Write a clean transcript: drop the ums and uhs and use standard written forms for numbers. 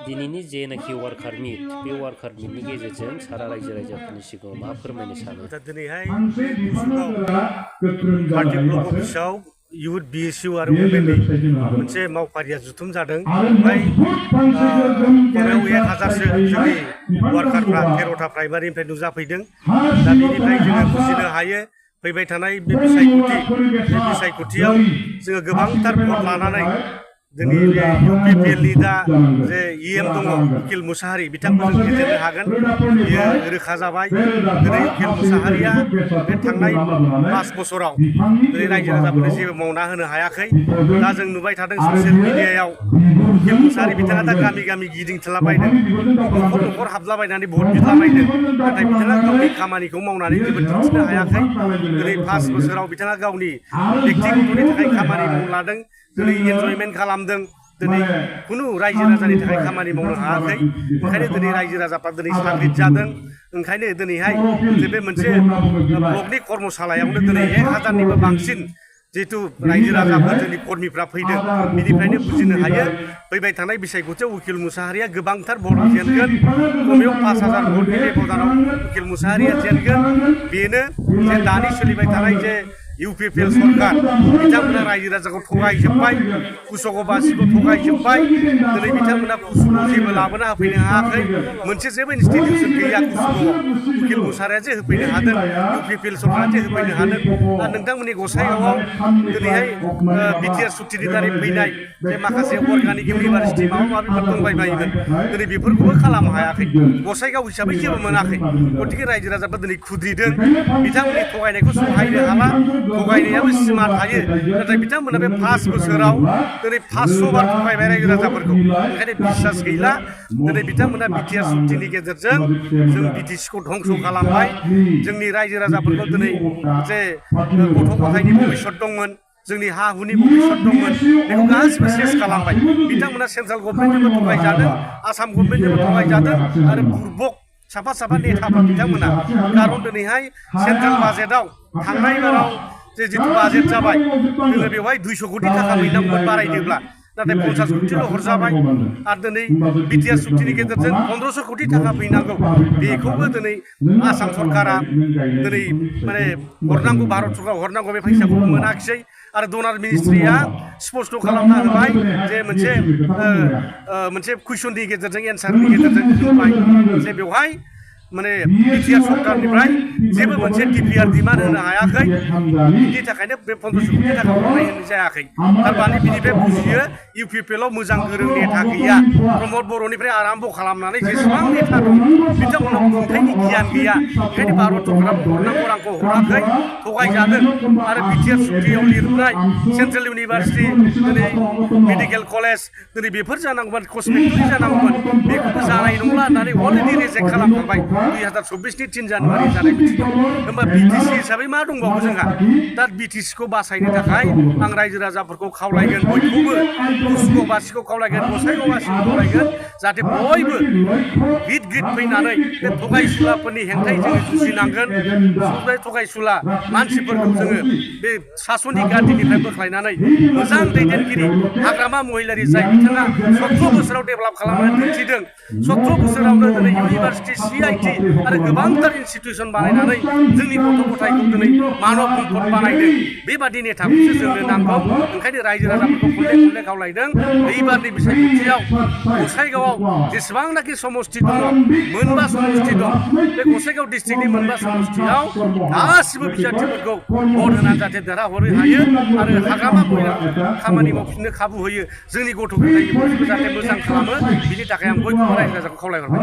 दिनैनि जेनाखि वार्कार मिट बे वार्कार मिटनि गेजेरजों सारा रायजो राजाफोरनि सिगाङाव मा फोरमायनो सानो? दा दिनैहाय बे गुसुगाव पार्टी ब्लक अफिसाव इउथ बिएसइउ आरो अपेननि मोनसे मावफारिया जुथुम जादों। ओमफ्राय खमायाव 1000सो जोंनि वार्कारफ्रा 13था प्राइमारिनिफ्राय नुजाफैदों। दा बेनिफ्राय जोङो बुजिनो हायो फैबाय थानाय बे बिसायख'थियाव जोङो गोबांथार भट लानानै जोंनि बे इउपिपिएलनि दा जे इएम दङ उकिल मुसाहारि बिथांखौ जों फेजेननो हागोन बियो रोखा जाबाय। दिनै उकिल मुसाहारिया बे थांनाय 5 बोसोराव दिनै रायजो राजाफोरनो जेबो मावना होनो हायाखै। दा जों नुबाय थादों ससियेल मिडियायाव उकिल मुसाहारि बिथाङा दा गामि गामि गिदिंथिलाबायदों, न'खर न'खर हाबलाबायनानै भट बिलाबायदों। नाथाय बिथाङा गावनि खामानिखौ मावनानै जेबो दिन्थिनो हायाखै। दिनै 5 बोसोराव बिथाङा गावनि बेक्तिगतनि थाखाय खामानि मावलादों, दिनै एनजयमेन्ट खालामदों, दिनै खुनु रायजो राजानि थाखाय खामानि मावनो हायाखै। ओंखायनो दिनै रायजो राजाफ्रा दिनै साग्रिद जादों। ओंखायनो दिनैहाय बे मोनसे ब्लकनि कर्मशालायावनो दिनै 1000निबो बांसिन जिहेतु रायजो राजाफोर जोंनि कर्मिफ्रा फैदों। बिनिफ्रायनो बुजिनो हायो फैबाय थानाय बिसायख'थियाव उकिल मुसाहारिया गोबांथार भट जेनगोन। खमायाव 5000 भटनि बेब'धानाव उकिल मुसाहारिया जेनगोन। बेनो जे दानि सोलिबाय थानाय जे इउपिपिएल सरकार बिथांमोना रायजो राजाखौ थगायजोब्बाय, कुसकबासिखौ थगायजोब्बाय। दिनै बिथांमोना कुसुगाव जेबो लाबोना होफैनो हायाखै। मोनसे जेबो इनस्टिटिउसन गैया कुसुगाव। उकिल मुसाहारिया जे होफैनो हादों, इउपिपिएल सरकारा जे होफैनो हादों। दा नोंथांमोननि गसाइगावआव दिनैहाय बिटिआर सुक्तिनि दारै फैनाय जे माखासे अर्गानिक इउनिभारसिटि माबा माबिफोर दंबायबायोमोन, दिनै बेफोरखौबो खालामनो हायाखै। गसाइगाव हिसाबै जेबो मोनाखै। गतिके रायजो राजाफ्रा दिनै खुद्रिदों। बिथांमोननि थगायनायखौ सहायनो हाला। थगायनायाबो सिमा थायो। नाथाय बिथांमोना बे 5 बोसोराव दिनै 500 बार थगायबाय रायजो राजाफोरखौ। ओंखायनो बिसास गैला। दिनै बिथांमोना बिटिआर सुक्तिनि गेजेरजों जों बिटिसिखौ धंस खालामबाय। जोंनि रायजो राजाफोरखौ दिनै जे गथ' गथायनि भबिसत दंमोन, जोंनि हा हुनि भबिसत दंमोन, बेखौ गासिबो सेस खालामबाय। बिथांमोना सेन्ट्रेल गभर्नमेन्टजोंबो थगायजादों, आसाम गभर्नमेन्टजोंबो थगायजादों आरो बुर्बक साफा नेताफोर बिथांमोना। खारन दिनैहाय सेन्ट्रेल बाजेटआव थांनाय बाराव जे जिथु बाजेट जाबाय, जोङो बेवहाय 200 कोटि थाखा हैनांगौमोन बारायनोब्ला, नाथाय 50 कोटिल' हरजाबाय। आरो दिनै बिटिआर सुक्तिनि गेजेरजों 1500 कोटि थाखा फैनांगौ, बेखौबो दिनै आसाम सरकारा दिनै माने हरनांगौ, भारत सरकारा हरनांगौ बे फैसाखौबो मोनाखिसै। आरो डनार मिनिस्ट्रिया स्पस्ट खालामना होबाय जे मोनसे कुइसननि गेजेरजों एन्सारनि गेजेरजों होबाय जे बेवहाय माने बिटिआर सरकारनिफ्राय जेबो मोनसे डिपिआर डिमान्ड होनो हायाखै। बिनि थाखायनो बे 1500 कोटि थाखा हरनाय जायाखै। थारमाने बिनिफ्राय बुजियो इउपिपिएलआव मोजां गोरों नेता गैया। प्रमद बर'निफ्राय आराम्भ खालामनानै जेसेबां नेता दं बिथांमोनाव खुंथायनि गियान गैया। ओंखायनो भारत सरकाराबो हरनांगौ रांखौ हराखै, थगायजादों। आरो बिटिआर सुक्तियाव लिरनाय सेन्ट्रेल इउनिभारसिटि, दिनै मेडिकेल कलेज, दिनै बेफोर जानांगौमोन, कस्मेटरि जानांगौमोन, बेखौबो जानाय नंला होननानै अलरेडि रिजेक्ट खालामखांबाय 2024नि 3 जानुवारि जानाय मिथिङाव। होमबा बिटिसि हिसाबै मा दंबावो जोंहा? दा बिटिसिखौ बासायनो थाखाय आं रायजो राजाफोरखौ खावलायगोन, बयखौबो कुसुगावबासिखौ खावलायगोन, गसाइगावबासिखौ खावलायगोन, जाहाथे बयबो गिद फैनानै बे थगायसुलाफोरनि हेंथायै जोङो जुजिनांगोन। बे थगायसुला मानसिफोरखौ जोङो बे सासननि गादिनिफ्राय बोख्लायनानै मोजां दैदेनगिरि हाग्रामा महिलारि जाय बिथाङा 17 बोसोराव डेभेलप खालामनानै दिन्थिदों, 17 बोसोरावनो दिनै इउनिभारसिटि, CIT आरो गोबांथार इनस्टिटिउसन बानायनानै जोंनि गथ' गथायखौ दिनै मानब सम्पद बानायदों। बेबादि नेताखौसो जोंनो नांगौ। ओंखायनो रायजो राजाफोरखौ खनले खावलायदों, एबारनि बिसायख'थियाव गसाइगावआव जेसेबांनाखि समस्ति दङ, 9 समस्ति दं, बे गसाइगाव डिस्ट्रिक्टनि 9 समस्तियाव गासिबो बिजाथिफोरखौ भट होनानै जाहाथे देरहाहरनो हायो आरो हाग्रामा महिलाखौ खामानि मावफिननो खाबु होयो, जोंनि गथ' गथायनि बयबो जाहाथे मोजां खालामो। बिनि थाखाय आं बयखौबो रायजो राजाखौ खावलायहरबाय।